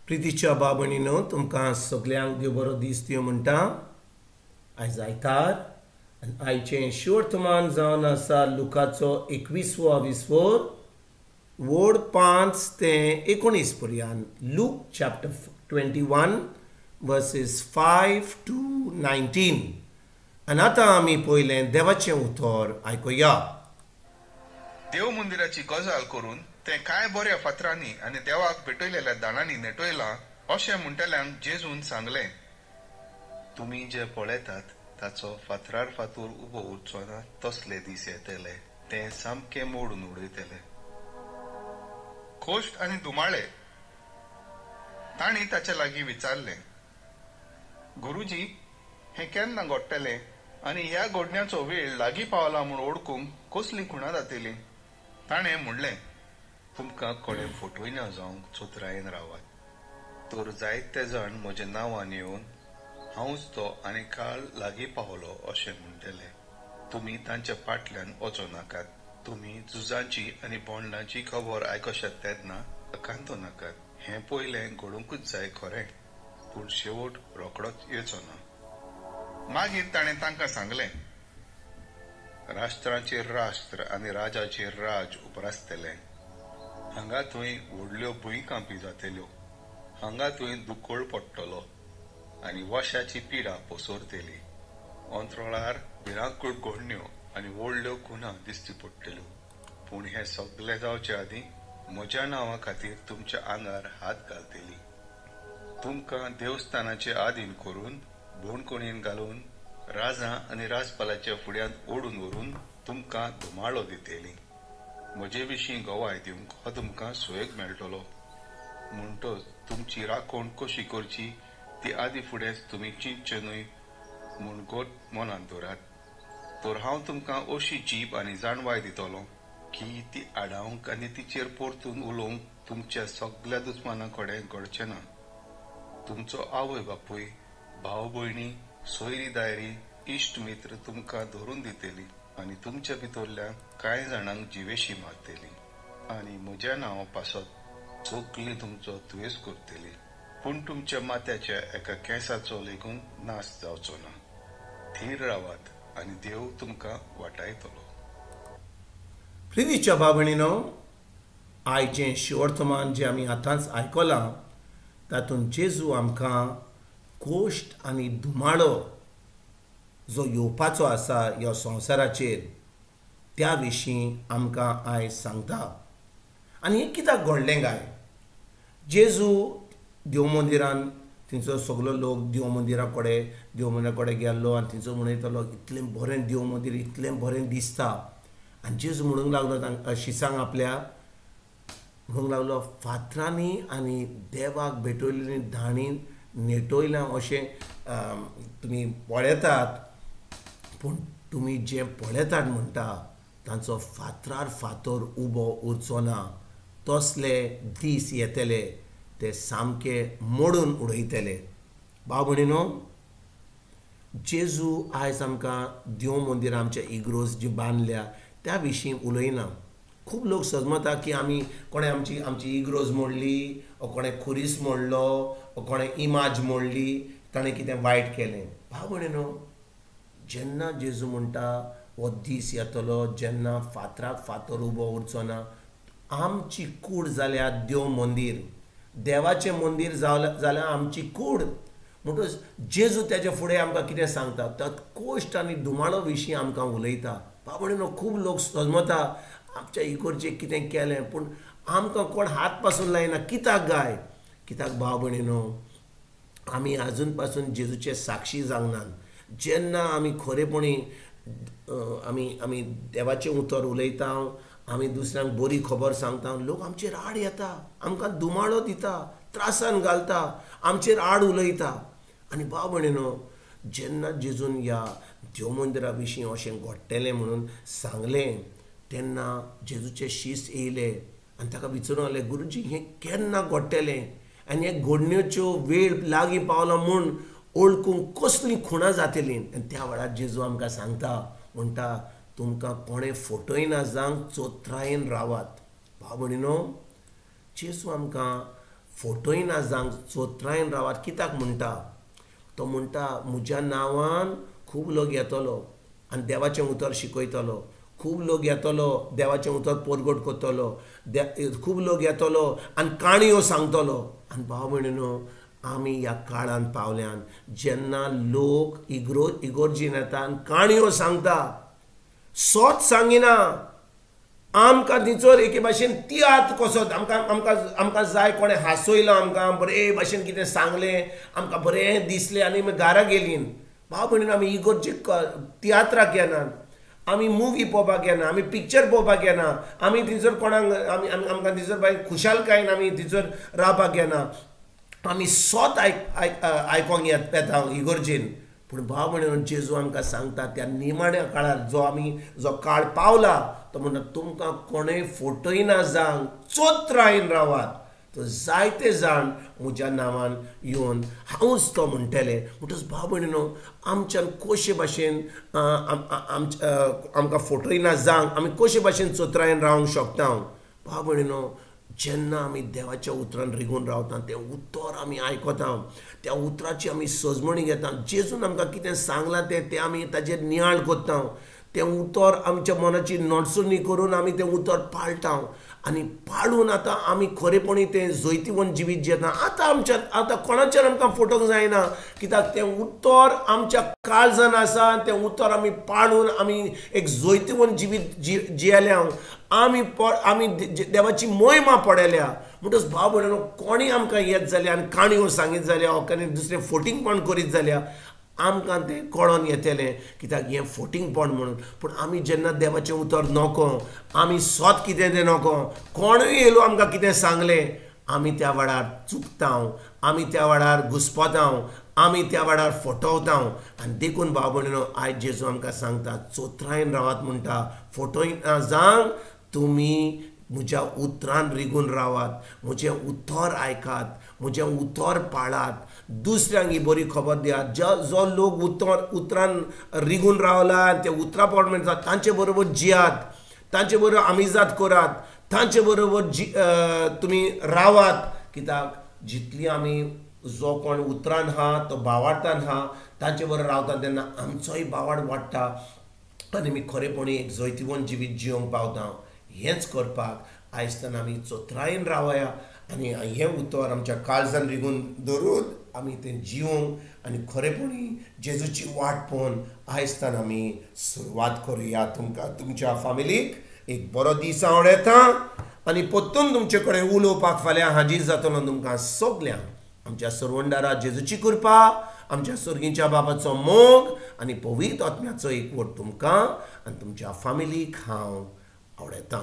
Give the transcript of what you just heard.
प्रितीच्या बाबणीनो तुमकां सगल्यांक देव बरो दीस दिवं म्हणटा. आयज आयतार आनी आयचें शिवर्तमान जावन आसा लुकाचो 21वो विसवोर वोड 5 ते 19 पर्यंत. Look chapter 21 versus 5 to 19. आनी आतां आमी पयलें देवाचें उतर आयकुया. देव मंदिराची गजाल करून ते कांय बऱ्या फातरांनी आनी देवाक भेटयलेल्या दाणांनी नेटयलां अशें म्हणटल्यांक जेजून सांगलें, तुमी जे पळयतात ताचो फातरार फातोर उबो उरचो ना तसले दीस येतले, ते सामके मोडून उडयतले. खोश्ट आनी धुमाळे. तांणी ताचे लागीं विचारलें, गुरुजी, हें केन्ना घडटलें आनी ह्या घडण्याचो वेळ लागीं पावला म्हूण ओळखूंक कसली खुणां जातली? ताणें म्हणलें, तुमकां कोणें फटयना जावंक चतुरायेन रावात. तर जायते जाण म्हज्या नांवान येवन हांवच तो आनी काळ लागीं पावलो अशें म्हणटले. तुमी तांच्या फाटल्यान वचो नाकात. तुमी झुजांची आनी बोंडलांची खबर आयकशात तेन्ना आकांतो नाकात. हें पयलें घडोवंकूच जाय खरें, पूण शेवट रोखडोच येवचो ना. मागीर ताणें तांकां सांगलें, राष्ट्रांचेर राष्ट्र आनी राजाचेर राज उप्रासतलें. हांगा थंय व्हडल्यो भुंयकांपी जातल्यो, हांगा थंय दुकळ पडटलो आनी वशाची पिडा पसरतली. अंतराळार भिरांकूळ घडण्यो आनी व्हडल्यो खुणां दिश्टी पडटल्यो. पूण हें सगलें जावचे आदीं म्हज्या नांवा खातीर तुमच्या आंगार हात घालतली. तुमकां देवस्थानाचे आदीन करून बोणकोणीन घालून राजा आनी राजपालाच्या फुड्यांत ओडून व्हरून तुमकां धुमाळो दितली. म्हजे विशीं गवाय दिवंक हो तुमकां सुयोग मेळटलो. म्हणटच तुमची राखण कशी करची ती आदी फुडेंच तुमी चिंतचें न्हय म्हूण गोट मनांत दवरात. तर हांव तुमकां अशी जीब आनी जाणवाय दितलो की ती आडावंक आनी तिचेर परतून उलोवंक तुमच्या सगल्या दुस्माना कडेन घडचें ना. तुमचो आवय बापूय, भाव भयणी, सोयरी दायरी, इश्ट मित्र तुमकां धरून दितली आनी तुमच्या भितरल्या कांय जाणांक जिवेशी मारतली आनी म्हज्या नांवा पासत सगळीं तुमचो दुयेंस करतली. पूण तुमच्या माथ्याच्या एका केंसाचो लेगून नाश जावचो ना. थीर रावात आनी देव तुमकां वाटायतलो. प्रितीच्या बाबणीनो, आयचें शिवर्तमान जें आमी आतांच आयकलां तातूंत जेजू आमकां कोश्ट आनी धुमाळो जो येवपाचो आसा ह्या संवसाराचेर त्या विशीं आमकां आयज सांगता. आनी हें कित्याक घडलें काय? जेजू देव मंदिरान थंयचो सगलो लोक देव मंदिरा कडेन गेल्लो आनी थंयचो म्हणयतालो, इतलें बरें देव मंदीर, इतलें बरें दिसता. आनी जेजू म्हणूंक लागलो तांकां शिसांक आपल्या म्हणूंक लागलो, फातरांनी आनी देवाक भेटयल्ली धाणी नेटयलां अशें तुमी पळयतात, पूण तुमी जें पळयतात म्हणटा तांचो फातरार फातर उबो उरचो ना. तसले दीस येतले ते सामके मोडून उडयतले. भाव भयणीनो, जेजू आयज आमकां देव मंदिर आमच्या इग्रोज जी बांदल्या त्या विशीं उलयना. खूब लोक सजमता की आमी कोणें आमची आमची इग्रोज मोडली, ओ कोणें खुरीस मोडलो, ओ कोणें इमाज मोडली, ताणें कितें वायट केलें. भाव भयणीनो, जेन्ना जेजू म्हणटा हो दीस येतलो जेन्ना फातराक फातर उबो उरचो ना, आमची कूड जाल्या देव मंदीर, देवाचें मंदीर जाल्यार आमची कूड. म्हणटकच जेजू तेच्या फुडें आमकां कितें सांगता, तर कोश्ट आनी धुमाळो विशीं आमकां उलयता. भाव भयणीनो, खूब लोक सजमता आमच्या इगोर्जेक कितें केलें, पूण आमकां कोण हात पासून लायना. कित्याक गाय? कित्याक भाव भयणीनो, आमी आजून पासून जेजूचे साक्षी जावंक नात. जेन्ना आमी खरेपणी आमी आमी देवाचें उतर उलयता, आमी दुसऱ्यांक बरी खबर सांगता, लोक आमचेर आड येता, आमकां धुमाळो दिता, त्रासान घालता, आमचेर आड उलयता. आनी भाव भयणीनो, जेन्ना जेजून ह्या देव मंदिरा विशीं अशें घडटलें म्हणून सांगलें तेन्ना जेजूचे शीस येयले आनी ताका विचारूंक लागले, गुरुजी, हें केन्ना घडटलें आनी हे घडण्याच्यो वेळ लागीं पावला म्हूण ओळखूंक कसलीं खुणां जातलीं? आनी त्या वेळार जेजू आमकां सांगता, म्हणटा, तुमकां कोणें फटयना जावंक चतुरायेन रावात. भाव भयणीनो, जेजू आमकां फोटोय ना जावंक चोत्रायन रावात. कित्याक म्हणटा तो? म्हणटा म्हज्या नांवान खूब लोक येतलो आनी देवाचें उतर शिकयतलो, खूब लोक येतलो देवाचें उतर परगट करतलो, खूब लोक येतलो आनी काणयो सांगतलो. आनी भाव भयणीनो, आमी ह्या काळान पावल्यान जेन्ना लोक इगोर्जीन येता आनी काणयो सांगता, सोत सांगिना. आमकां थंयसर एके भाशेन तियात्र कसो आमकां आमकां आमकां जाय कोणें हांसयलो आमकां, बरे भाशेन कितें सांगलें आमकां बरें दिसलें आनी मागीर घरा गेलीं. भाव भयणीनो, आमी इगोर्जेक तियात्राक येनात, आमी मुवी पळोवपाक येना, आमी पिक्चर पळोवपाक येना, आमी थंयसर कोणाक आमी आमकां थंयसर बाय खुशालकायेन आमी थंयसर रावपाक येना, आमी सोत आयकोंक येता इगोर्जेन. पूण भाव भयणीनो, जेजू आमकां सांगता त्या निमाण्या काळार जो आमी जो काळ पावला तो म्हणटा तुमकां कोणूय फोटयना जावंक चोत्रायन रावात. तो जायते जाण म्हज्या नांवान येवन हांवूच तो म्हणटले. म्हणटच भाव भयणीनो, आमच्यान कशे भाशेन आमकां फोटयना जावंक आमी कशे भाशेन चोत्रायन रावंक शकता? भाव भयणीनो, जेन्ना आमी देवाच्या उतरान रिगून रावता, तें उतर आमी आयकता, त्या उतराची आमी सजमणी घेता, जेजून आमकां कितें सांगलां तें तें आमी ताजेर नियाळ करता, तें उतर आमच्या मनाची नडसुणी करून आमी तें उतर पाळटा आनी पाळून आतां आमी खरेपणी तें जैतिवंत जिवीत जियेता. आतां आमच्या आतां कोणाचेर आमकां फटोवंक जायना, कित्याक तें उतर आमच्या काळजान आसा, तें उतर आमी पाळून आमी एक जैतिवंत जिवीत जियेल्या, आमी आमी देवाची मोहिमा पडयल्या. म्हणटच भाव भयणीनो, कोणीय आमकां येत जाल्यार आनी काणयो सांगीत जाल्यार वा कोणी दुसरें फोटिंगपण करीत जाल्यार आमकां तें कळोन येतलें कित्याक हें फोटिंगपण म्हणून. पूण आमी जेन्ना देवाचें उतर नको, आमी सोत कितें तें नको, कोणूय येयलो आमकां कितें सांगलें, आमी त्या वेळार चुकता, आमी त्या वेळार घुस्पता, आमी त्या वेळार फटवता. आनी देखून भाव भयणीनो, आयज जेजू आमकां सांगता चोत्रायन रावात म्हणटा, फटयना जावंक तुमी म्हज्या उतरान रिगून रावात, म्हजें उतर आयकात, म्हजें उतर पाळात, दुसऱ्यांक ही बरी खबर दियात. जो लोक उतरान रिगून रावला ते उतरा प्रमाणे तांचे बरोबर जियात, तांचे बरोबर आमिजाद करात, तांचे बरोबर तुमी रावात. कित्याक जितली आमी जो कोण उतरान आहा तो भावार्थान आहा तांचे बरोबर रावता तेन्ना आमचोय भावार्थ वाडटा आनी आमी खरेपणी एक जैतिवंत जिवीत जियोंक पावता. हेंच करपाक आयजताना आमी चोत्रायेन रावया आनी हें उतर आमच्या काळजान रिगून धरून आमी तें जिवंक आनी खरेपणी जेजूची वाट पळोवन आयजताना आमी सुरवात करुया. तुमकां तुमच्या फामिलीक एक बरो दीस हांव येता आनी परतून तुमचे कडेन उलोवपाक फाल्यां हाजीर जातलो. तुमकां सगल्यांक आमच्या सरवंडारा जेजूची कृपा, आमच्या सर्गीच्या बाबाचो मोग आनी पवित्र आत्म्याचो एकवट तुमकां आनी तुमच्या फामिलीक हांव आवडटा.